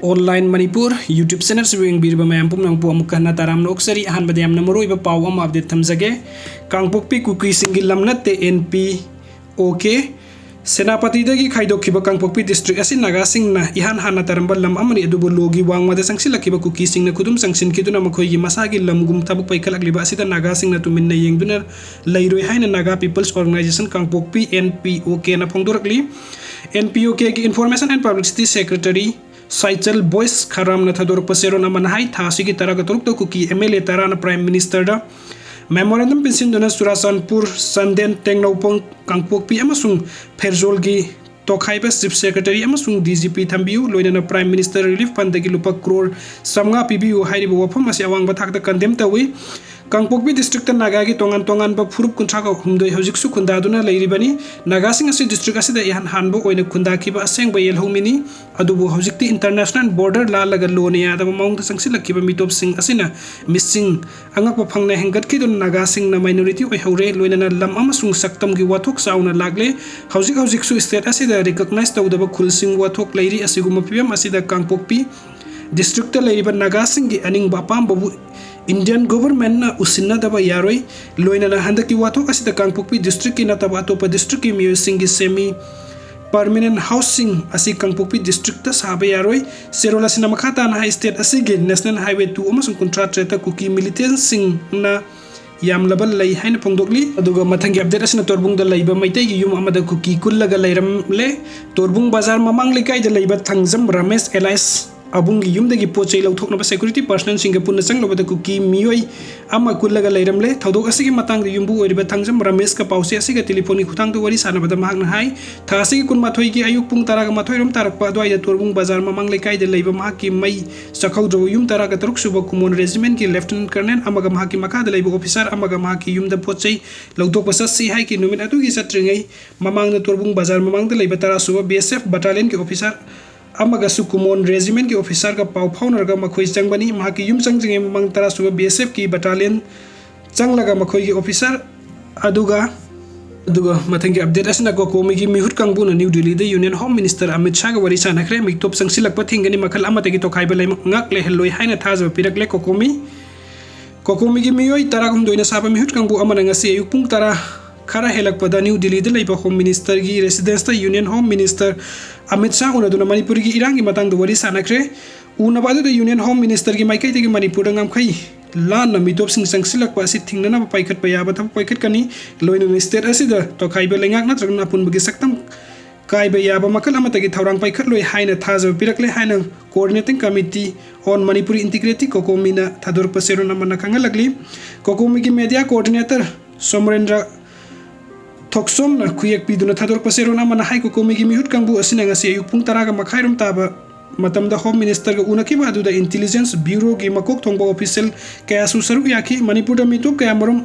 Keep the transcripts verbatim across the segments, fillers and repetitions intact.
Online Manipur YouTube channel ꯑꯁꯤꯕꯨ ꯌꯦꯡꯕꯤꯔꯤꯕ ꯃꯌꯥꯝ ꯄꯨꯝꯅꯃꯛꯄꯨ ꯑꯃꯨꯛꯀ ꯍꯟꯅ ꯇꯔꯥꯝꯅ ꯑꯣꯛꯆꯔꯤ꯫ ꯑꯍꯥꯟꯕꯗ ꯌꯥꯝꯅ ꯃꯔꯨꯑꯣꯏꯕ ꯄꯥꯎ ꯑꯃ update ꯊꯝꯖꯒꯦ꯫ ꯀꯥꯡꯄꯣꯛꯄꯤ ꯀꯨꯀꯤꯁꯤꯡꯒꯤ ꯂꯝ ꯅꯠꯇꯦ N P O K꯫ ꯁꯦꯅꯥꯄꯇꯤꯗꯒꯤ ꯈꯥꯏꯗꯣꯛꯈꯤꯕ ꯀꯥꯡꯄꯣꯛꯄꯤ district ꯑꯁꯤ ꯅꯥꯒꯥꯁꯤꯡꯅ ꯏꯍꯥꯟ ꯍꯥꯟꯅ ꯇꯥꯔꯝꯕ ꯂꯝ ꯑꯃꯅꯤ, ꯑꯗꯨꯕꯨ ꯂꯣꯒꯤ ꯋꯥꯡꯃꯗ ꯆꯪꯁꯤꯜꯂꯛꯈꯤꯕ ꯀꯨꯀꯤꯁꯤꯡꯅ ꯈꯨꯗꯨꯝ ꯆꯪꯁꯤꯟꯈꯤꯗꯨꯅ ꯃꯈꯣꯏꯒꯤ ꯃꯁꯥꯒꯤ ꯂꯝꯒꯨꯝ ꯊꯕꯛ ꯄꯥꯏꯈꯠꯂꯛꯂꯤꯕ ꯑꯁꯤꯗ ꯅꯥꯒꯥꯁꯤꯡꯅ ꯇꯨꯃꯤꯟꯅ ꯌꯦꯡꯗꯨꯅ ꯂꯩꯔꯣꯏ ꯍꯥꯏꯅ Naga People's Organization ꯀꯥꯡꯄꯣꯛꯄꯤ, N P O K ꯅ ꯐꯣꯡꯗꯣꯔꯛꯂꯤ꯫ N P O K ꯒꯤ Information and Publicity Secretary Saichal Bois ꯈꯔꯥꯝꯅ ꯊꯥꯗꯣꯔꯛꯄ ꯆꯦꯔꯣꯜ ꯑꯃꯅ ꯍꯥꯏ, ꯊꯥ ꯑꯁꯤꯒꯤ ꯇꯔꯥꯒ ꯇꯔꯨꯛꯇ ꯀꯨꯀꯤ M L A ꯇꯔꯥꯅ Prime Ministerꯗ memorandum ꯄꯤꯁꯤꯟꯗꯨꯅ Churachandpur, Chandel, Tengnoupal, ꯀꯥꯡꯄꯣꯛꯄꯤ ꯑꯃꯁꯨꯡ ꯐꯦꯔꯖꯣꯜꯒꯤ ꯇꯣꯈꯥꯏꯕ Chief Secretary ꯑꯃꯁꯨꯡ D G P ꯊꯝꯕꯤꯌꯨ, ꯂꯣꯏꯅꯅ Prime Minister Relief Fundꯗꯒꯤ ꯂꯨꯄꯥ ꯀ꯭ꯔꯣꯔ ꯆꯥꯝꯃꯉꯥ ꯄꯤꯕꯤꯌꯨ ꯍꯥꯏꯔꯤꯕ ꯋꯥꯐꯝ ꯑꯁꯤ ꯑꯋꯥꯡꯕ ꯊꯥꯛꯇ condemn ꯇꯧꯏ꯫ ꯀꯥꯡꯄꯣꯛꯄꯤ districtꯇ ꯅꯥꯒꯥꯒꯤ ꯇꯣꯉꯥꯟ ꯇꯣꯉꯥꯟꯕ ꯐꯨꯔꯨꯞ ꯀꯨꯟꯊ꯭ꯔꯥꯒ ꯍꯨꯝꯗꯣꯏ ꯍꯧꯖꯤꯛꯁꯨ ꯈꯨꯟꯗꯥꯗꯨꯅ ꯂꯩꯔꯤꯕꯅꯤ꯫ ꯅꯥꯒꯥꯁꯤꯡ ꯑꯁꯤ district ꯑꯁꯤꯗ ꯏꯍꯥꯟ ꯍꯥꯟꯕ ꯑꯣꯏꯅ ꯈꯨꯟꯗꯥꯈꯤꯕ ꯑꯁꯦꯡꯕ ꯌꯦꯜꯍꯧꯃꯤꯅꯤ꯫ ꯑꯗꯨꯕꯨ ꯍꯧꯖꯤꯛꯇꯤ international border ꯂꯥꯜꯂꯒ ꯂꯣꯅ ꯌꯥꯗꯕ ꯃꯑꯣꯡꯗ ꯆꯪꯁꯤꯜꯂꯛꯈꯤꯕ ꯃꯤꯇꯣꯞꯁꯤꯡ ꯑꯁꯤꯅ ꯃꯤꯁꯤꯡ ꯑꯉꯛꯄ ꯐꯪꯅ ꯍꯦꯟꯒꯠꯈꯤꯗꯨꯅ ꯅꯥꯒꯥꯁꯤꯡꯅ minority ꯑꯣꯏꯍꯧꯔꯦ, ꯂꯣꯏꯅꯅ ꯂꯝ ꯑꯃꯁꯨꯡ ꯁꯛꯇꯝꯒꯤ ꯋꯥꯊꯣꯛ ꯆꯥꯎꯅ ꯂꯥꯛꯂꯦ꯫ ꯍꯧꯖꯤꯛ ꯍꯧꯖꯤꯛꯁꯨ state ꯑꯁꯤꯗ recognize ꯇꯧꯗꯕ ꯈꯨꯜꯁꯤꯡ ꯋꯥꯊꯣꯛ ꯂꯩꯔꯤ꯫ ꯑꯁꯤꯒꯨꯝꯕ ꯐꯤꯕꯝ ꯑꯁꯤꯗ ꯀꯥꯡꯄꯣꯛꯄꯤ districtꯇ ꯂꯩꯔꯤꯕ ꯅꯥꯒꯥꯁꯤꯡꯒꯤ ꯑꯅꯤꯡꯕ ꯑꯄꯥꯝꯕꯕꯨ Indian governmentꯅ ꯎꯁꯤꯟꯅꯗꯕ ꯌꯥꯔꯣꯏ꯫ ꯂꯣꯏꯅꯅ ꯍꯟꯗꯛꯀꯤ ꯋꯥꯊꯣꯛ ꯑꯁꯤꯗ ꯀꯥꯡꯄꯣꯛꯄꯤ districtꯀꯤ ꯅꯠꯇꯕ ꯑꯇꯣꯞꯄ districtꯀꯤ ꯃꯤꯑꯣꯏꯁꯤꯡꯒꯤ semi permanent housing ꯑꯁꯤ ꯀꯥꯡꯄꯣꯛꯄꯤ districtꯇ ꯁꯥꯕ ꯌꯥꯔꯣꯏ꯫ ꯆꯦꯔꯣꯜ ꯑꯁꯤꯅ ꯃꯈꯥ ꯇꯥꯅ ꯍꯥꯏ, state ꯑꯁꯤꯒꯤ National Highway two ꯑꯃꯁꯨꯡ ꯀꯨꯟꯊ꯭ꯔꯥ ꯇꯔꯦꯠꯇ ꯀꯨꯀꯤ militantꯁꯤꯡꯅ ꯌꯥꯝꯂꯕ ꯂꯩ ꯍꯥꯏꯅ ꯐꯣꯡꯗꯣꯛꯂꯤ꯫ ꯑꯗꯨꯒ ꯃꯊꯪꯒꯤ update ꯑꯁꯤꯅ ꯇꯣꯔꯕꯨꯡꯗ ꯂꯩꯕ ꯃꯩꯇꯩꯒꯤ ꯌꯨꯝ ꯑꯃꯗ ꯀꯨꯀꯤ ꯀꯨꯜꯂꯒ ꯂꯩꯔꯝꯂꯦ꯫ ꯇꯣꯔꯕꯨꯡ ꯕꯖꯥꯔ ꯃꯃꯥꯡ ꯂꯩꯀꯥꯏꯗ ꯂꯩꯕ ꯊꯥꯡꯖꯝ ꯔꯥꯃꯦꯁ alias ꯑꯕꯨꯡꯒꯤ ꯌꯨꯝꯗꯒꯤ ꯄꯣꯠ ꯆꯩ ꯂꯧꯊꯣꯛꯅꯕ security personnelꯁꯤꯡꯒ ꯄꯨꯟꯅ ꯆꯪꯂꯨꯕꯗ ꯀꯨꯀꯤ ꯃꯤꯑꯣꯏ ꯑꯃ ꯀꯨꯜꯂꯒ ꯂꯩꯔꯝꯂꯦ꯫ ꯊꯧꯗꯣꯛ ꯑꯁꯤꯒꯤ ꯃꯇꯥꯡꯗ ꯌꯨꯝꯕꯨ ꯑꯣꯏꯔꯤꯕ ꯊꯥꯡꯖꯝ ꯔꯥꯃꯦꯁꯀ ꯄꯥꯎꯆꯦ ꯑꯁꯤꯒ telephoneꯒꯤ ꯈꯨꯠꯊꯥꯡꯗ ꯋꯥꯔꯤ ꯁꯥꯟꯅꯕꯗ ꯃꯍꯥꯛꯅ ꯍꯥꯏ, ꯊꯥ ꯑꯁꯤꯒꯤ ꯀꯨꯟꯃꯥꯊꯣꯏꯒꯤ ꯑꯌꯨꯛ ꯄꯨꯡ ꯇꯔꯥꯒ ꯃꯥꯊꯣꯏ ꯔꯣꯝ ꯇꯥꯔꯛꯄ ꯑꯗꯨꯋꯥꯏꯗ ꯇꯣꯔꯕꯨꯡ ꯕꯖꯥꯔ ꯃꯃꯥꯡ ꯂꯩꯀꯥꯏꯗ ꯂꯩꯕ ꯃꯍꯥꯛꯀꯤ ꯃꯩ ꯆꯥꯛꯍꯧꯗ꯭ꯔꯕ ꯌꯨꯝ ꯇꯔꯥꯒ ꯇꯔꯨꯛ ꯁꯨꯕ Common Regimentꯀꯤ Lieutenant Colonel ꯑꯃꯒ ꯃꯍꯥꯛꯀꯤ ꯃꯈꯥꯗ ꯂꯩꯕ officer ꯑꯃꯒ ꯃꯍꯥꯛꯀꯤ ꯌꯨꯝꯗ ꯄꯣꯠ ꯆꯩ ꯂꯧꯊꯣꯛꯄ ꯆꯠꯁꯤ ꯍꯥꯏꯈꯤ꯫ ꯅꯨꯃꯤꯠ ꯑꯗꯨꯒꯤ ꯆꯠꯇ꯭ꯔꯤꯉꯩ ꯃꯃꯥꯡꯗ ꯇꯣꯔꯕꯨꯡ ꯕꯖꯥꯔ ꯃꯃꯥꯡꯗ ꯂꯩꯕ ꯇꯔꯥ ꯁꯨꯕ B S F battalionꯒꯤ officer ꯑꯃꯒꯁꯨ Common Regimentꯀꯤ officerꯒ ꯄꯥꯎ ꯐꯥꯎꯅꯔꯒ ꯃꯈꯣꯏ ꯆꯪꯕꯅꯤ꯫ ꯃꯍꯥꯛꯀꯤ ꯌꯨꯝ ꯆꯪꯗ꯭ꯔꯤꯉꯩ ꯃꯃꯥꯡ ꯇꯔꯥ ꯁꯨꯕ B S Fꯀꯤ battalion ꯆꯪꯂꯒ ꯃꯈꯣꯏꯒꯤ officer ꯑꯗꯨꯒ ꯑꯗꯨꯒ ꯃꯊꯪꯒꯤ ꯑꯞꯗꯦꯠ ꯑꯁꯤꯅ ꯀꯣꯀꯣꯃꯤꯒꯤ ꯃꯤꯍꯨꯠ ꯀꯥꯡꯕꯨꯅ ꯅ꯭ꯌꯨ ꯗꯤꯜꯂꯤꯗ ꯌꯨꯅꯤꯌꯟ ꯍꯣꯝ ꯃꯤꯅꯤꯁꯇꯔ ꯑꯃꯤꯠ ꯁꯥꯍꯒ ꯋꯥꯔꯤ ꯁꯥꯟꯅꯈ꯭ꯔꯦ꯫ ꯃꯤꯇꯣꯞ ꯆꯪꯁꯤꯜꯂꯛꯄ ꯊꯤꯡꯒꯅꯤ, ꯃꯈꯜ ꯑꯃꯠꯇꯒꯤ ꯇꯣꯈꯥꯏꯕ ꯂꯩꯉꯥꯛ ꯂꯩꯍꯜꯂꯣꯏ ꯍꯥꯏꯅ ꯊꯥꯖꯕ ꯄꯤꯔꯛꯂꯦ ꯀꯣꯀꯣꯃꯤ꯫ ꯀꯣꯀꯣꯃꯤꯒꯤ ꯃꯤꯑꯣꯏ ꯇꯔꯥꯍꯨꯝꯗꯣꯏꯅ ꯁꯥꯕ ꯃꯤꯍꯨꯠ ꯀꯥꯡꯕꯨ ꯑꯃꯅ ꯉꯁꯤ ꯑꯌꯨꯛ ꯄꯨꯡ ꯇꯔꯥ ꯈꯔ ꯍꯦꯜꯂꯛꯄꯗ ꯅ꯭ꯌꯨ ꯗꯤꯜꯂꯤꯗ ꯂꯩꯕ ꯍꯣꯝ ꯃꯤꯅꯤꯁꯇꯔꯒꯤ ꯔꯦꯁꯤꯗꯦꯟꯁꯇ union home minister Amit Shah ꯎꯅꯗꯨꯅ ꯃꯅꯤꯄꯨꯔꯒꯤ ꯏꯔꯥꯡꯒꯤ ꯃꯇꯥꯡꯗ ꯋꯥꯔꯤ ꯁꯥꯟꯅꯈ꯭ꯔꯦ꯫ ꯎꯅꯕ ꯑꯗꯨꯗ ꯌꯨꯅꯤꯌꯟ ꯍꯣꯝ ꯃꯤꯅꯤꯁꯇꯔꯒꯤ ꯃꯥꯏꯀꯩꯗꯒꯤ ꯃꯅꯤꯄꯨꯔꯗ ꯉꯝꯈꯩ ꯂꯥꯟꯅ ꯃꯤꯇꯣꯞꯁꯤꯡ ꯆꯪꯁꯤꯜꯂꯛꯄ ꯑꯁꯤ ꯊꯤꯡꯅꯅꯕ ꯄꯥꯏꯈꯠꯄ ꯌꯥꯕ ꯊꯕꯛ ꯄꯥꯏꯈꯠꯀꯅꯤ꯫ ꯂꯣꯏꯅꯅ ꯁ꯭ꯇꯦꯠ ꯑꯁꯤꯗ ꯇꯣꯈꯥꯏꯕ ꯂꯩꯉꯥꯛ ꯅꯠꯇ꯭ꯔꯒꯅ ꯑꯄꯨꯟꯕꯒꯤ ꯁꯛꯇꯝ ꯀꯥꯏꯕ ꯌꯥꯕ ꯃꯈꯜ ꯑꯃꯠꯇꯒꯤ ꯊꯧꯔꯥꯡ ꯄꯥꯏꯈꯠꯂꯣꯏ ꯍꯥꯏꯅ ꯊꯥꯖꯕ ꯄꯤꯔꯛꯂꯦ ꯍꯥꯏꯅ Coordinating Committee on Manipuri Integrity, ꯀꯣꯀꯣꯃꯤꯅ ꯊꯥꯗꯣꯔꯛꯄ Cherol ꯑꯃꯅ ꯈꯪꯍꯜꯂꯛꯂꯤ꯫ ꯀꯣꯀꯣꯃꯤꯒꯤ ꯃꯦꯗꯤꯌꯥ ꯀꯣꯑꯣꯔꯗꯤꯅꯦꯇꯔ ꯁꯣꯃꯔꯦꯟꯗ꯭ꯔ ꯊꯣꯛꯁꯣꯝꯅ ꯈꯨꯌꯦꯛ ꯄꯤꯗꯨꯅ ꯊꯥꯗꯣꯔꯛꯄ ꯆꯦꯔꯣꯜ ꯑꯃꯅ ꯍꯥꯏ, ꯀꯣꯀꯣꯃꯤꯒꯤ ꯃꯤꯍꯨꯠ ꯀꯥꯡꯕꯨ ꯑꯁꯤꯅ ꯉꯁꯤ ꯑꯌꯨꯛ ꯄꯨꯡ ꯇꯔꯥꯒ ꯃꯈꯥꯏꯔꯣꯝ ꯇꯥꯕ ꯃꯇꯝꯗ ꯍꯣꯝ ꯃꯤꯅꯤꯁꯇꯔꯒ ꯎꯅꯈꯤꯕ ꯑꯗꯨꯗ ꯏꯟꯇꯤꯂꯤꯖꯦꯟꯁ ꯕ꯭ꯌꯨꯔꯣꯒꯤ ꯃꯀꯣꯛ ꯊꯣꯡꯕ ꯑꯣꯐꯤꯁꯤꯌꯦꯜ ꯀꯌꯥꯁꯨ ꯁꯔꯨꯛ ꯌꯥꯈꯤ꯫ ꯃꯅꯤꯄꯨꯔꯗ ꯃꯤꯇꯣꯞ ꯀꯌꯥꯃꯔꯨꯝ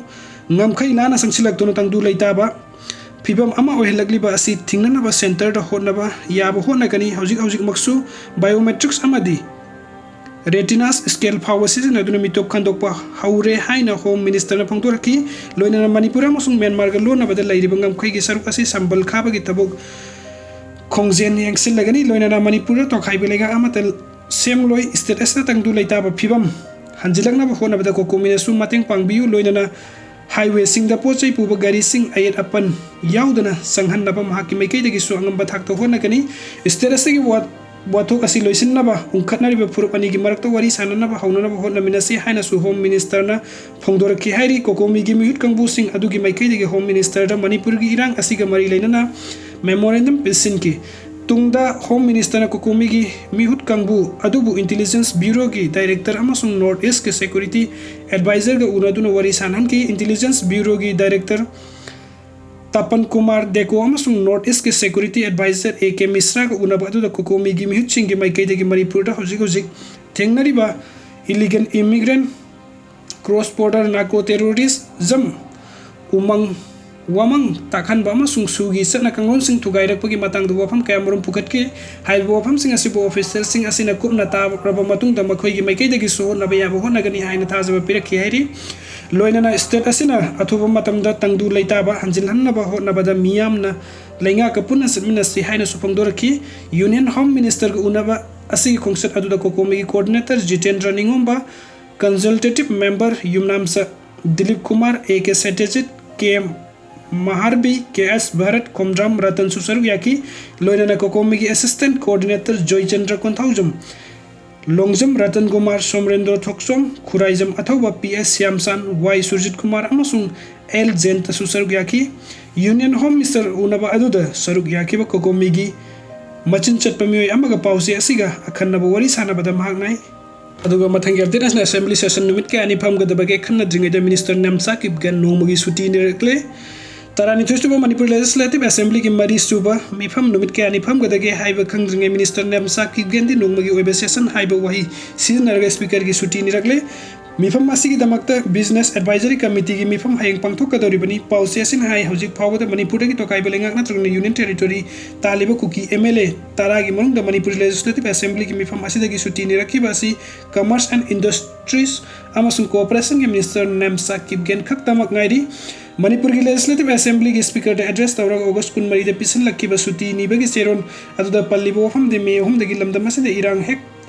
ꯉꯝꯈꯩ ꯂꯥꯟꯅ ꯆꯪꯁꯤꯜꯂꯛꯇꯨꯅ ꯇꯪꯗꯨ ꯂꯩꯇꯥꯕ ꯐꯤꯕꯝ ꯑꯃ ꯑꯣꯏꯍꯜꯂꯛꯂꯤꯕ ꯑꯁꯤ ꯊꯤꯡꯅꯅꯕ ꯁꯦꯟꯇꯔꯗ ꯍꯣꯠꯅꯕ ꯌꯥꯕ ꯍꯣꯠꯅꯒꯅꯤ꯫ ꯍꯧꯖꯤꯛ ꯍꯧꯖꯤꯛꯃꯛꯁꯨ ꯕꯥꯏꯑꯣꯃꯦꯇ꯭ꯔꯤꯛꯁ ꯑꯃꯗꯤ ꯔꯦꯇꯤꯅꯥꯁ ꯁ꯭ꯀꯦꯜ ꯐꯥꯎꯕ ꯁꯤꯖꯤꯟꯅꯗꯨꯅ ꯃꯤꯇꯣꯞ ꯈꯟꯗꯣꯛꯄ ꯍꯧꯔꯦ ꯍꯥꯏꯅ ꯍꯣꯝ ꯃꯤꯅꯤꯁꯇꯔꯅ ꯐꯣꯡꯗꯣꯔꯛꯈꯤ꯫ ꯂꯣꯏꯅꯅ ꯃꯅꯤꯄꯨꯔ ꯑꯃꯁꯨꯡ ꯃ꯭ꯌꯥꯟꯃꯥꯔꯒ ꯂꯣꯟꯅꯕꯗ ꯂꯩꯔꯤꯕ ꯉꯝꯈꯩꯒꯤ ꯁꯔꯨꯛ ꯑꯁꯤ ꯁꯝꯕꯜ ꯈꯥꯕꯒꯤ ꯊꯕꯛ ꯈꯣꯡꯖꯦꯜ ꯌꯦꯡꯁꯤꯜꯂꯒꯅꯤ꯫ ꯂꯣꯏꯅꯅ ꯃꯅꯤꯄꯨꯔꯗ ꯇꯣꯈꯥꯏꯕ ꯂꯩꯉꯥꯛ ꯑꯃꯠꯇ ꯁꯦꯝꯂꯣꯏ꯫ ꯁ꯭ꯇꯦꯠ ꯑꯁꯤꯗ ꯇꯪꯗꯨ ꯂꯩꯇꯥꯕ ꯐꯤꯕꯝ ꯍꯟꯖꯤꯜꯂꯛꯅꯕ ꯍꯣꯠꯅꯕꯗ ꯀꯣꯀꯣꯃꯤꯅꯁꯨ ꯃꯇꯦꯡ ꯄꯥꯡꯕꯤꯌꯨ꯫ ꯂꯣꯏꯅꯅ ꯍꯥꯏꯋꯦꯁꯤꯡꯗ ꯄꯣꯠ ꯆꯩ ꯄꯨꯕ ꯒꯥꯔꯤꯁꯤꯡ ꯑꯌꯦꯠ ꯑꯄꯟ ꯌꯥꯎꯗꯅ ꯆꯪꯍꯟꯅꯕ ꯃꯍꯥꯛꯀꯤ ꯃꯥꯏꯀꯩꯗꯒꯤꯁꯨ ꯑꯉꯝꯕ ꯊꯥꯛꯇ ꯍꯣꯠꯅꯒꯅꯤ꯫ ꯁ꯭ꯇꯦꯠ ꯑꯁꯤꯒꯤ ꯋꯥ-, ꯋꯥꯊꯣꯛ ꯑꯁꯤ ꯂꯣꯏꯁꯤꯟꯅꯕ ꯎꯪꯈꯠꯅꯔꯤꯕ ꯐꯨꯔꯨꯞ ꯑꯅꯤꯒꯤ ꯃꯔꯛꯇ ꯋꯥꯔꯤ ꯁꯥꯅꯅꯕ ꯍꯧꯅꯅꯕ ꯍꯣꯠꯅꯃꯤꯟꯅꯁꯤ ꯍꯥꯏꯅꯁꯨ ꯍꯣꯝ ꯃꯤꯅꯤꯁꯇꯔꯅ ꯐꯣꯡꯗꯣꯔꯛꯈꯤ ꯍꯥꯏꯔꯤ꯫ ꯀꯣꯀꯣꯃꯤꯒꯤ ꯃꯤꯍꯨꯠ ꯀꯥꯡꯕꯨꯁꯤꯡ ꯑꯗꯨꯒꯤ ꯃꯥꯏꯀꯩꯗꯒꯤ ꯍꯣꯝ ꯃꯤꯅꯤꯁꯇꯔꯗ ꯃꯅꯤꯄꯨꯔꯒꯤ ꯏꯔꯥꯡ ꯑꯁꯤꯒ ꯃꯔꯤ ꯂꯩꯅꯅ ꯃꯦꯃꯣꯔꯦꯟꯗꯝ ꯄꯤꯁꯤꯟꯈꯤ꯫ ꯇꯨꯡꯗ ꯍꯣꯝ ꯃꯤꯅꯤꯁꯇꯔꯅ ꯀꯣꯀꯣꯃꯤꯒꯤ ꯃꯤꯍꯨꯠ ꯀꯥꯡꯕꯨ ꯑꯗꯨꯕꯨ ꯏꯟꯇꯤꯂꯤꯖꯦꯟꯁ ꯕ꯭ꯌꯨꯔꯣꯒꯤ ꯗꯥꯏꯔꯦꯛꯇꯔ ꯑꯃꯁꯨꯡ ꯅꯣꯔꯠ ꯏꯁꯀꯤ ꯁꯦꯀ꯭ꯌꯨꯔꯤꯇꯤ ꯑꯦꯗꯚꯥꯏꯖꯔꯒ ꯎꯅꯗꯨꯅ ꯋꯥꯔꯤ ꯁꯥꯅꯍꯟꯈꯤ꯫ ꯏꯟꯇꯤꯂꯤꯖꯦꯟꯁ ꯕ꯭ꯌꯨꯔꯣꯒꯤ ꯗꯥꯏꯔꯦꯛꯇꯔ ꯇꯥꯄꯟ ꯀꯨꯃꯥꯔ ꯗꯦꯀꯣ ꯑꯃꯁꯨꯡ ꯅꯣꯔꯠ ꯏꯁꯀꯤ ꯁꯦꯀ꯭ꯌꯨꯔꯤꯇꯤ ꯑꯦꯗꯚꯥꯏꯖꯔ ꯑꯦ ꯀꯦ ꯃꯤꯁ꯭ꯔꯥꯒ ꯎꯅꯕ ꯑꯗꯨꯗ ꯀꯣꯀꯣꯃꯤꯒꯤ ꯃꯤꯍꯨꯠꯁꯤꯡꯒꯤ ꯃꯥꯏꯀꯩꯗꯒꯤ ꯃꯅꯤꯄꯨꯔꯗ ꯍꯧꯖꯤꯛ ꯍꯧꯖꯤꯛ ꯊꯦꯡꯅꯔꯤꯕ illegal ꯏꯃꯤꯒ꯭ꯔꯦꯟ, cross border narco terrorism, ꯎꯃꯪ ꯋꯥꯃꯪ ꯇꯥꯛꯍꯟꯕ ꯑꯃꯁꯨꯡ ꯁꯨꯒꯤ ꯆꯠꯅ ꯀꯥꯡꯂꯣꯟꯁꯤꯡ ꯊꯨꯒꯥꯏꯔꯛꯄꯒꯤ ꯃꯇꯥꯡꯗ ꯋꯥꯐꯝ ꯀꯌꯥꯃꯔꯨꯝ ꯄꯨꯈꯠꯈꯤ꯫ ꯍꯥꯏꯔꯤꯕ ꯋꯥꯐꯝꯁꯤꯡ ꯑꯁꯤꯕꯨ ꯑꯣꯐꯤꯁꯤꯌꯦꯜꯁꯤꯡ ꯑꯁꯤꯅ ꯀꯨꯞꯅ ꯇꯥꯔꯕ ꯃꯇꯨꯡꯗ ꯃꯈꯣꯏꯒꯤ ꯃꯥꯏꯀꯩꯗꯒꯤꯁꯨ ꯍꯣꯠꯅꯕ ꯌꯥꯕ ꯍꯣꯠꯅꯒꯅꯤ ꯍꯥꯏꯅ ꯊꯥꯖꯕ ꯄꯤꯔꯛꯈꯤ ꯍꯥꯏꯔꯤ꯫ ꯂꯣꯏꯅꯅ state ꯑꯁꯤꯅ ꯑꯊꯨꯕ ꯃꯇꯝꯗ ꯇꯪꯗꯨ ꯂꯩꯇꯥꯕ ꯍꯟꯖꯤꯜꯍꯟꯅꯕ ꯍꯣꯠꯅꯕꯗ ꯃꯤꯌꯥꯝꯅ ꯂꯩꯉꯥꯛꯀ ꯄꯨꯟꯅ ꯆꯠꯃꯤꯟꯅꯁꯤ ꯍꯥꯏꯅꯁꯨ ꯐꯣꯡꯗꯣꯔꯛꯈꯤ꯫ Union Home Ministerꯒ ꯎꯅꯕ ꯑꯁꯤꯒꯤ ꯈꯣꯡꯆꯠ ꯑꯗꯨꯗ ꯀꯣꯀꯣꯃꯤꯒꯤ coordinator Jitendra Ningomba, consultative member Yumnamcha Dilip Kumar, A K Satyajit, K M Maharbi, K S Bharat, Khomdram ꯔꯇꯟꯁꯨ ꯁꯔꯨꯛ ꯌꯥꯈꯤ꯫ ꯂꯣꯏꯅꯅ ꯀꯣꯀꯣꯃꯤꯒꯤ assistant coordinator ꯖꯣꯏꯆꯟꯗ꯭ꯔ ꯀꯣꯟꯊꯧꯖꯝ, ꯂꯣꯡꯖꯝ ꯔꯇꯟ ꯀꯨꯃꯥꯔ, ꯁꯣꯝꯔꯦꯟꯗ꯭ꯔꯣ ꯊꯣꯛꯆꯣꯝ, ꯈꯨꯔꯥꯏꯖꯝ ꯑꯊꯧꯕ, ꯄꯤ ꯑꯦꯁ ꯁ꯭ꯌꯥꯝꯆꯥꯟ, ꯋꯥꯏ ꯁꯨꯔꯖꯤꯠ ꯀꯨꯃꯥꯔ ꯑꯃꯁꯨꯡ ꯑꯦꯜ ꯖꯌꯟꯇꯁꯨ ꯁꯔꯨꯛ ꯌꯥꯈꯤ꯫ Union Home Minister ꯎꯅꯕ ꯑꯗꯨꯗ ꯁꯔꯨꯛ ꯌꯥꯈꯤꯕ ꯀꯣꯀꯣꯃꯤꯒꯤ ꯃꯆꯤꯟ ꯆꯠꯄ ꯃꯤꯑꯣꯏ ꯑꯃꯒ ꯄꯥꯎꯆꯦ ꯑꯁꯤꯒ ꯑꯈꯟꯅꯕ ꯋꯥꯔꯤ ꯁꯥꯟꯅꯕꯗ ꯃꯍꯥꯛꯅ ꯑꯗꯨꯒ ꯃꯊꯪꯒꯤ update ꯑꯁꯤꯅ assembly session ꯅꯨꯃꯤꯠ ꯀꯌꯥꯅꯤ ꯐꯝꯒꯗꯕꯒꯦ ꯈꯟꯅꯗ꯭ꯔꯤꯉꯩꯗ Minister ꯅꯦꯝꯆꯥ ꯀꯤꯞꯒꯦꯟ ꯅꯣꯡꯃꯒꯤ ꯁꯨꯇꯤ ꯅꯤꯔꯛꯂꯦ꯫ ꯇꯔꯥꯅꯤꯊꯣꯏꯁꯨꯕ ꯃꯅꯤꯄꯨꯔ Legislative Assemblyꯒꯤ ꯃꯔꯤꯁꯨꯕ ꯃꯤꯐꯝ ꯅꯨꯃꯤꯠ ꯀꯌꯥꯅꯤ ꯐꯝꯒꯗꯒꯦ ꯍꯥꯏꯕ ꯈꯪꯗ꯭ꯔꯤꯉꯩ Minister ꯅꯦꯝꯆꯥ ꯀꯤꯞꯒꯦꯟꯗꯤ ꯅꯣꯡꯃꯒꯤ ꯑꯣꯏꯕ session ꯍꯥꯏꯕ ꯋꯥꯍꯩ ꯁꯤꯖꯤꯟꯅꯔꯒ Speakerꯒꯤ ꯁꯨꯇꯤ ꯅꯤꯔꯛꯂꯦ꯫ ꯃꯤꯐꯝ ꯑꯁꯤꯒꯤꯗꯃꯛꯇ Business Advisory Committeeꯒꯤ ꯃꯤꯐꯝ ꯍꯌꯦꯡ ꯄꯥꯡꯊꯣꯛꯀꯗꯧꯔꯤꯕꯅꯤ꯫ ꯄꯥꯎꯆꯦ ꯑꯁꯤꯅ ꯍꯥꯏ, ꯍꯧꯖꯤꯛ ꯐꯥꯎꯕꯗ ꯃꯅꯤꯄꯨꯔꯗꯒꯤ ꯇꯣꯈꯥꯏꯕ ꯂꯩꯉꯥꯛ ꯅꯠꯇ꯭ꯔꯒꯅ Union Territory ꯇꯥꯜꯂꯤꯕ Kuki M L A ꯇꯔꯥꯒꯤ ꯃꯅꯨꯡꯗ ꯃꯅꯤꯄꯨꯔ Legislative Assemblyꯒꯤ ꯃꯤꯐꯝ ꯑꯁꯤꯗꯒꯤ ꯁꯨꯇꯤ ꯅꯤꯔꯛꯈꯤꯕ ꯑꯁꯤ Commerce and Industries ꯑꯃꯁꯨꯡ Cooperationꯒꯤ Minister ꯅꯦꯝꯆꯥ ꯀꯤꯞꯒꯦꯟ ꯈꯛꯇꯃꯛ ꯉꯥꯏꯔꯤ꯫ ꯃꯅꯤꯄꯨꯔꯒꯤ Legislative Assemblyꯒꯤ Speakerꯗ address ꯇꯧꯔꯒ August ꯀꯨꯟꯃꯔꯤꯗ ꯄꯤꯁꯤꯜꯂꯛꯈꯤꯕ ꯁꯨꯇꯤ ꯅꯤꯕꯒꯤ ꯆꯦꯔꯣꯜ ꯑꯗꯨꯗ ꯄꯜꯂꯤꯕ ꯋꯥꯐꯝꯗꯤ, ꯃꯦ ꯑꯍꯨꯝꯗꯒꯤ ꯂꯝꯗꯝ ꯑꯁꯤꯗ ꯏꯔꯥꯡ ꯍꯦꯛ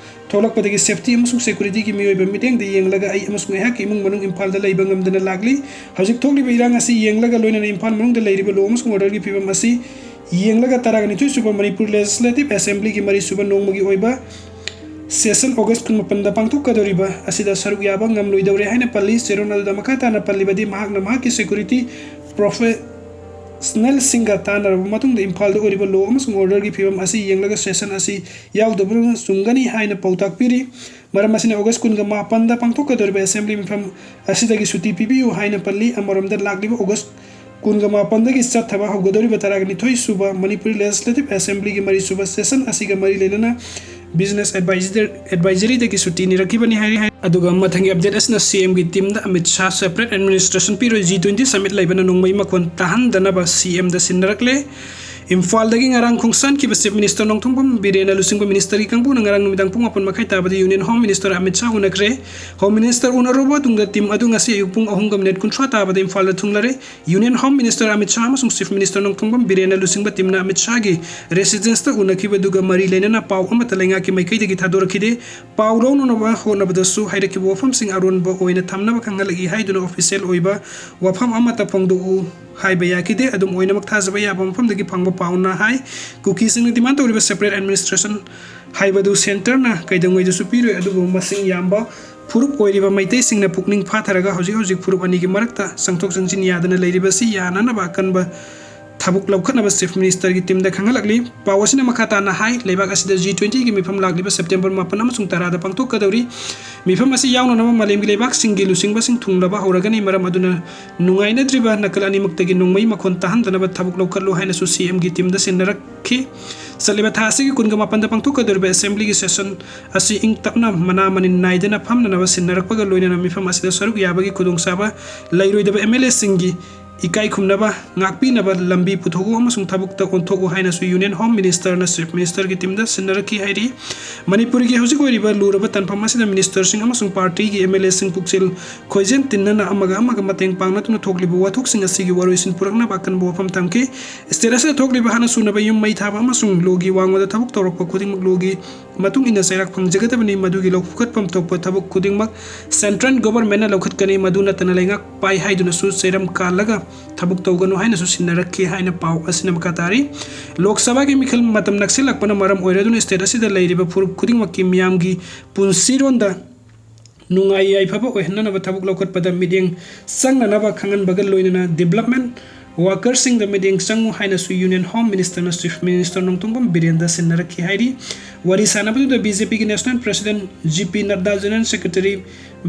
ꯊꯣꯛꯂꯛꯄꯗꯒꯤ safety ꯑꯃꯁꯨꯡ securityꯒꯤ ꯃꯤꯑꯣꯏꯕ ꯃꯤꯠꯌꯦꯡꯗ ꯌꯦꯡꯂꯒ ꯑꯩ ꯑꯃꯁꯨꯡ ꯑꯩꯍꯥꯛꯀꯤ ꯏꯃꯨꯡ ꯃꯅꯨꯡ ꯏꯝꯐꯥꯜꯗ ꯂꯩꯕ ꯉꯝꯗꯅ ꯂꯥꯛꯂꯤ꯫ ꯍꯧꯖꯤꯛ ꯊꯣꯛꯂꯤꯕ ꯏꯔꯥꯡ ꯑꯁꯤ ꯌꯦꯡꯂꯒ, ꯂꯣꯏꯅꯅ ꯏꯝꯐꯥꯜ ꯃꯅꯨꯡꯗ ꯂꯩꯔꯤꯕ law ꯑꯃꯁꯨꯡ orderꯒꯤ ꯐꯤꯕꯝ ꯑꯁꯤ ꯌꯦꯡꯂꯒ, ꯇꯔꯥꯒ ꯅꯤꯊꯣꯏ ꯁꯨꯕ ꯃꯅꯤꯄꯨꯔ Legislative Assemblyꯒꯤ ꯃꯔꯤꯁꯨꯕ ꯅꯣꯡꯃꯒꯤ ꯑꯣꯏꯕ session August ꯀꯨꯟꯃꯥꯄꯟꯗ ꯄꯥꯡꯊꯣꯛꯀꯗꯧꯔꯤꯕ ꯑꯁꯤꯗ ꯁꯔꯨꯛ ꯌꯥꯕ ꯉꯝꯂꯣꯏꯗꯧꯔꯦ ꯍꯥꯏꯅ ꯄꯜꯂꯤ꯫ ꯆꯦꯔꯣꯜ ꯑꯗꯨꯗ ꯃꯈꯥ ꯇꯥꯅ ꯄꯜꯂꯤꯕꯗꯤ, ꯃꯍꯥꯛꯅ ꯃꯍꯥꯛꯀꯤ security professionalꯁꯤꯡꯒ ꯇꯥꯟꯅꯔꯕ ꯃꯇꯨꯡꯗ ꯏꯝꯐꯥꯜꯗ ꯑꯣꯏꯔꯤꯕ law ꯑꯃꯁꯨꯡ orderꯒꯤ ꯐꯤꯕꯝ ꯑꯁꯤ ꯌꯦꯡꯂꯒ session ꯑꯁꯤ ꯌꯥꯎꯗꯕꯅ ꯆꯨꯝꯒꯅꯤ ꯍꯥꯏꯅ ꯄꯥꯎꯇꯥꯛ ꯄꯤꯔꯤ꯫ ꯃꯔꯝ ꯑꯁꯤꯅ August ꯀꯨꯟꯒ ꯃꯥꯄꯟꯗ ꯄꯥꯡꯊꯣꯛꯀꯗꯧꯔꯤꯕ assembly ꯃꯤꯐꯝ ꯑꯁꯤꯗꯒꯤ ꯁꯨꯇꯤ ꯄꯤꯕꯤꯌꯨ ꯍꯥꯏꯅ ꯄꯜꯂꯤ꯫ ꯑꯃꯔꯣꯝꯗ, ꯂꯥꯛꯂꯤꯕ August ꯀꯨꯟꯒ ꯃꯥꯄꯟꯗꯒꯤ ꯆꯠꯊꯕ ꯍꯧꯒꯗꯧꯔꯤꯕ ꯇꯔꯥꯒ ꯅꯤꯊꯣꯏ ꯁꯨꯕ ꯃꯅꯤꯄꯨꯔ Legislative Assemblyꯒꯤ ꯃꯔꯤꯁꯨꯕ session ꯑꯁꯤꯒ ꯃꯔꯤ ꯂꯩꯅꯅ Business Advisor, Advisoryꯗꯒꯤ ꯁꯨꯇꯤ ꯅꯤꯔꯛꯈꯤꯕꯅꯤ ꯍꯥꯏꯔꯤ꯫ ꯑꯗꯨꯒ ꯃꯊꯪꯒꯤ update ꯑꯁꯤꯅ CMꯒꯤ teamꯗ ꯑꯃꯤꯠ ꯁꯥꯍ separate administration ꯄꯤꯔꯣꯏ, G twenty summit ꯂꯩꯕꯅ ꯅꯣꯡꯃꯩ ꯃꯈꯣꯟ ꯇꯥꯍꯟꯗꯅꯕ CMꯗ ꯁꯤꯟꯅꯔꯛꯂꯦ꯫ ꯏꯝꯐꯥꯜꯗꯒꯤ ꯉꯔꯥꯡ ꯈꯣꯡꯁꯥꯟꯈꯤꯕ Chief Minister ꯅꯣꯡꯊꯣꯝꯕꯝ ꯕꯤꯔꯦꯟꯅ ꯂꯨꯆꯤꯡꯕ ministerꯒꯤ ꯀꯥꯡꯕꯨꯅ ꯉꯔꯥꯡ ꯅꯨꯃꯤꯗꯥꯡ ꯄꯨꯡ ꯃꯥꯄꯟ ꯃꯈꯥꯏ ꯇꯥꯕꯗ Union Home Minister Amit Shah ꯎꯅꯈ꯭ꯔꯦ꯫ Home Minister ꯎꯅꯔꯨꯕ ꯃꯇꯨꯡꯗ team ꯑꯗꯨ ꯉꯁꯤ ꯑꯌꯨꯛ ꯄꯨꯡ ꯑꯍꯨꯝꯒ minute ꯀꯨꯟꯊ꯭ꯔꯥ ꯇꯥꯕꯗ ꯏꯝꯐꯥꯜꯗ ꯊꯨꯡꯂꯔꯦ꯫ Union Home Minister Amit Shah ꯑꯃꯁꯨꯡ Chief Minister ꯅꯣꯡꯊꯣꯝꯕꯝ ꯕꯤꯔꯦꯟꯅ ꯂꯨꯆꯤꯡꯕ teamꯅ ꯑꯃꯤꯠ ꯁꯥꯍꯒꯤ residenceꯇ ꯎꯅꯈꯤꯕ ꯑꯗꯨꯒ ꯃꯔꯤ ꯂꯩꯅꯅ ꯄꯥꯎ ꯑꯃꯠꯇ ꯂꯩꯉꯥꯛꯀꯤ ꯃꯥꯏꯀꯩꯗꯒꯤ ꯊꯥꯗꯣꯔꯛꯈꯤꯗꯦ꯫ ꯄꯥꯎ ꯂꯧꯅꯅꯕ ꯍꯣꯠꯅꯕꯗꯁꯨ ꯍꯥꯏꯔꯛꯈꯤꯕ ꯋꯥꯐꯝꯁꯤꯡ ꯑꯔꯣꯟꯕ ꯑꯣꯏꯅ ꯊꯝꯅꯕ ꯈꯪꯍꯜꯂꯛꯏ ꯍꯥꯏꯗꯨꯅ official ꯑꯣꯏꯕ ꯋꯥꯐꯝ ꯑꯃꯠꯇ ꯐꯣꯡꯗꯣꯛꯎ ꯍꯥꯏꯕ ꯌꯥꯈꯤꯗꯦ꯫ ꯑꯗꯨꯝ ꯑꯣꯏꯅꯃꯛ ꯊꯥꯖꯕ ꯌꯥꯕ ꯃꯐꯝꯗꯒꯤ ꯐꯪꯕ ꯄꯥꯎꯅ ꯍꯥꯏ, ꯀꯨꯀꯤꯁꯤꯡꯅ demand ꯇꯧꯔꯤꯕ separate administration ꯍꯥꯏꯕꯗꯨ centreꯅ ꯀꯩꯗꯧꯉꯩꯗꯁꯨ ꯄꯤꯔꯣꯏ, ꯑꯗꯨꯕꯨ ꯃꯁꯤꯡ ꯌꯥꯝꯕ ꯐꯨꯔꯨꯞ ꯑꯣꯏꯔꯤꯕ ꯃꯩꯇꯩꯁꯤꯡꯅ ꯄꯨꯛꯅꯤꯡ ꯐꯥꯊꯔꯒ ꯍꯧꯖꯤꯛ ꯍꯧꯖꯤꯛ ꯐꯨꯔꯨꯞ ꯑꯅꯤꯒꯤ ꯃꯔꯛꯇ ꯆꯪꯊꯣꯛ ꯆꯪꯁꯤꯟ ꯌꯥꯗꯅ ꯂꯩꯔꯤꯕꯁꯤ ꯌꯥꯅꯅꯕ ꯑꯀꯟꯕ ꯊꯕꯛ ꯂꯧꯈꯠꯅꯕ Chief Ministerꯒꯤ teamꯗ ꯈꯪꯍꯜꯂꯛꯂꯤ꯫ ꯄꯥꯎ ꯑꯁꯤꯅ ꯃꯈꯥ ꯇꯥꯅ ꯍꯥꯏ, ꯂꯩꯕꯥꯛ ꯑꯁꯤꯗ G twentyꯒꯤ ꯃꯤꯐꯝ ꯂꯥꯛꯂꯤꯕ September ꯃꯥꯄꯟ ꯑꯃꯁꯨꯡ ꯇꯔꯥꯗ ꯄꯥꯡꯊꯣꯛꯀꯗꯧꯔꯤ꯫ ꯃꯤꯐꯝ ꯑꯁꯤ ꯌꯥꯎꯅꯅꯕ ꯃꯥꯂꯦꯝꯒꯤ ꯂꯩꯕꯥꯛꯁꯤꯡꯒꯤ ꯂꯨꯆꯤꯡꯕꯁꯤꯡ ꯊꯨꯡꯂꯕ ꯍꯧꯔꯒꯅꯤ꯫ ꯃꯔꯝ ꯑꯗꯨꯅ ꯅꯨꯡꯉꯥꯏꯅꯗ꯭ꯔꯤꯕ ꯅꯥꯀꯜ ꯑꯅꯤꯃꯛꯇꯒꯤ ꯅꯣꯡꯃꯩ ꯃꯈꯣꯟ ꯇꯥꯍꯟꯗꯅꯕ ꯊꯕꯛ ꯂꯧꯈꯠꯂꯨ ꯍꯥꯏꯅꯁꯨ CMꯒꯤ teamꯗ ꯁꯤꯟꯅꯔꯛꯈꯤ꯫ ꯆꯠꯂꯤꯕ ꯊꯥ ꯑꯁꯤꯒꯤ ꯀꯨꯟꯒ ꯃꯥꯄꯟꯗ ꯄꯥꯡꯊꯣꯛꯀꯗꯧꯔꯤꯕ Assemblyꯒꯤ session ꯑꯁꯤ ꯏꯪ ꯇꯞꯅ ꯃꯅꯥ ꯃꯅꯤꯟ ꯅꯥꯏꯗꯅ ꯐꯝꯅꯅꯕ ꯁꯤꯟꯅꯔꯛꯄꯒ ꯂꯣꯏꯅꯅ ꯃꯤꯐꯝ ꯑꯁꯤꯗ ꯁꯔꯨꯛ ꯌꯥꯕꯒꯤ ꯈꯨꯗꯣꯡꯆꯥꯕ ꯂꯩꯔꯣꯏꯗꯕ MLAꯁꯤꯡꯒꯤ ꯏꯀꯥꯏ ꯈꯨꯝꯅꯕ, ꯉꯥꯛꯄꯤꯅꯕ ꯂꯝꯕꯤ ꯄꯨꯊꯣꯛꯎ ꯑꯃꯁꯨꯡ ꯊꯕꯛꯇ ꯑꯣꯟꯊꯣꯛꯎ ꯍꯥꯏꯅꯁꯨ Union Home Ministerꯅ Chief Ministerꯒꯤ teamꯗ ꯁꯤꯟꯅꯔꯛꯈꯤ ꯍꯥꯏꯔꯤ꯫ ꯃꯅꯤꯄꯨꯔꯒꯤ ꯍꯧꯖꯤꯛ ꯑꯣꯏꯔꯤꯕ ꯂꯨꯔꯕ ꯇꯥꯟꯐꯝ ꯑꯁꯤꯗ ministerꯁꯤꯡ ꯑꯃꯁꯨꯡ partyꯒꯤ MLAꯁꯤꯡ ꯄꯨꯛꯆꯦꯜ ꯈꯣꯏꯖꯦꯟ ꯇꯤꯟꯅꯅ ꯑꯃꯒ ꯑꯃꯒ ꯃꯇꯦꯡ ꯄꯥꯡꯅꯗꯨꯅ ꯊꯣꯛꯂꯤꯕ ꯋꯥꯊꯣꯛꯁꯤꯡ ꯑꯁꯤꯒꯤ ꯋꯥꯔꯣꯏꯁꯤꯟ ꯄꯨꯔꯛꯅꯕ ꯑꯀꯟꯕ ꯋꯥꯐꯝ ꯊꯝꯈꯤ꯫ State ꯑꯁꯤꯗ ꯊꯣꯛꯂꯤꯕ ꯍꯥꯟꯅ ꯁꯨꯅꯕ ꯌꯨꯝ ꯃꯩ ꯊꯥꯕ ꯑꯃꯁꯨꯡ ꯂꯣꯒꯤ ꯋꯥꯡꯃꯗ ꯊꯕꯛ ꯇꯧꯔꯛꯄ ꯈꯨꯗꯤꯡꯃꯛ ꯂꯣꯒꯤ ꯃꯇꯨꯡ ꯏꯟꯅ ꯆꯩꯔꯥꯛ ꯐꯪꯖꯒꯗꯕꯅꯤ꯫ ꯃꯗꯨꯒꯤ ꯂꯧꯈꯠꯐꯝ ꯊꯣꯛꯄ ꯊꯕꯛ ꯈꯨꯗꯤꯡꯃꯛ central governmentꯅ ꯂꯧꯈꯠꯀꯅꯤ꯫ ꯃꯗꯨ ꯅꯠꯇꯅ ꯂꯩꯉꯥꯛ ꯄꯥꯏ ꯍꯥꯏꯗꯨꯅꯁꯨ ꯆꯩꯔꯝ ꯀꯥꯜꯂꯒ ꯊꯕꯛ ꯇꯧꯒꯅꯨ ꯍꯥꯏꯅꯁꯨ ꯁꯤꯟꯅꯔꯛꯈꯤ ꯍꯥꯏꯅ ꯄꯥꯎ ꯑꯁꯤꯅ ꯃꯈꯥ ꯇꯥꯔꯤ꯫ ꯂꯣꯛ ꯁꯚꯥꯒꯤ ꯃꯤꯈꯜ ꯃꯇꯝ ꯅꯛꯁꯤꯜꯂꯛꯄꯅ ꯃꯔꯝ ꯑꯣꯏꯔꯗꯨꯅ state ꯑꯁꯤꯗ ꯂꯩꯔꯤꯕ ꯐꯨꯔꯨꯞ ꯈꯨꯗꯤꯡꯃꯛꯀꯤ ꯃꯤꯌꯥꯝꯒꯤ ꯄꯨꯟꯁꯤꯔꯣꯟꯗ ꯅꯨꯡꯉꯥꯏ ꯌꯥꯏꯐꯕ ꯑꯣꯏꯍꯟꯅꯅꯕ ꯊꯕꯛ ꯂꯧꯈꯠꯄꯗ ꯃꯤꯠꯌꯦꯡ ꯆꯪꯅꯅꯕ ꯈꯪꯍꯟꯕꯒ ꯂꯣꯏꯅꯅ development workerꯁꯤꯡꯗ ꯃꯤꯠꯌꯦꯡ ꯆꯪꯉꯨ ꯍꯥꯏꯅꯁꯨ Union Home Ministerꯅ Chief Minister Nongthombam ꯕꯤꯔꯦꯟꯗ ꯁꯤꯟꯅꯔꯛꯈꯤ ꯍꯥꯏꯔꯤ꯫ ꯋꯥꯔꯤ ꯁꯥꯟꯅꯕꯗꯨꯗ BJPꯒꯤ National President J P Nadda, General Secretary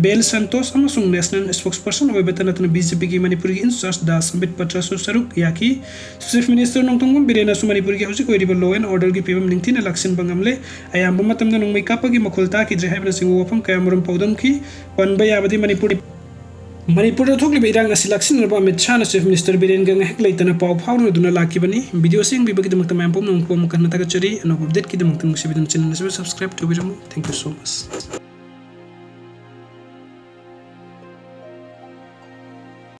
ꯕꯦꯜ ꯁꯟꯇꯣꯁ ꯑꯃꯁꯨꯡ national spokesperson ꯑꯣꯏꯕꯇ ꯅꯠꯇꯅ BJPꯒꯤ ꯃꯅꯤꯄꯨꯔꯒꯤ in-charge ꯗꯥ ꯁꯝꯕꯤꯠ ꯄꯇ꯭ꯔꯁꯨ ꯁꯔꯨꯛ ꯌꯥꯈꯤ꯫ Chief Minister ꯅꯣꯡꯊꯣꯝꯕꯝ ꯕꯤꯔꯦꯟꯅꯁꯨ ꯃꯅꯤꯄꯨꯔꯒꯤ ꯍꯧꯖꯤꯛ ꯑꯣꯏꯔꯤꯕ law and orderꯒꯤ ꯐꯤꯕꯝ ꯅꯤꯡꯊꯤꯅ ꯂꯥꯛꯁꯤꯟꯕ ꯉꯝꯂꯦ꯫ ꯑꯌꯥꯝꯕ ꯃꯇꯝꯗ ꯅꯣꯡꯃꯩ ꯀꯥꯞꯄꯒꯤ ꯃꯈꯣꯜ ꯇꯥꯈꯤꯗ꯭ꯔꯦ ꯍꯥꯏꯕꯅꯆꯤꯡꯕ ꯋꯥꯐꯝ ꯀꯌꯥꯃꯔꯨꯝ ꯄꯥꯎꯗꯝꯈꯤ꯫ ꯄꯟꯕ ꯌꯥꯕꯗꯤ ꯃꯅꯤꯄꯨꯔ ꯃꯅꯤꯄꯨꯔꯗ ꯊꯣꯛꯂꯤꯕ ꯏꯔꯥꯡ ꯑꯁꯤ ꯂꯥꯛꯁꯤꯟꯅꯅꯕ ꯑꯃꯤꯠ ꯁꯥꯍꯅ Chief Minister ꯕꯤꯔꯦꯟꯒ ꯉꯥꯏꯍꯥꯛ ꯂꯩꯇꯅ ꯄꯥꯎ ꯐꯥꯎꯅꯗꯨꯅ ꯂꯥꯛꯈꯤꯕꯅꯤ꯫ Video ꯑꯁꯤ ꯌꯦꯡꯕꯤꯕꯒꯤꯗꯃꯛꯇ ꯃꯌꯥꯝ ꯄꯨꯝꯅꯃꯛꯄꯨ ꯑꯃꯨꯛ ꯍꯟꯅ ꯊꯥꯒꯠꯆꯔꯤ꯫ ꯑꯅꯧꯕ update ꯀꯤꯗꯃꯛꯇ ꯅꯨꯡꯁꯤꯕꯤꯗꯨꯅ channel ꯑꯁꯤꯕꯨ subscribe ꯇꯧꯕꯤꯔꯝꯃꯨ꯫ Thank you so much꯫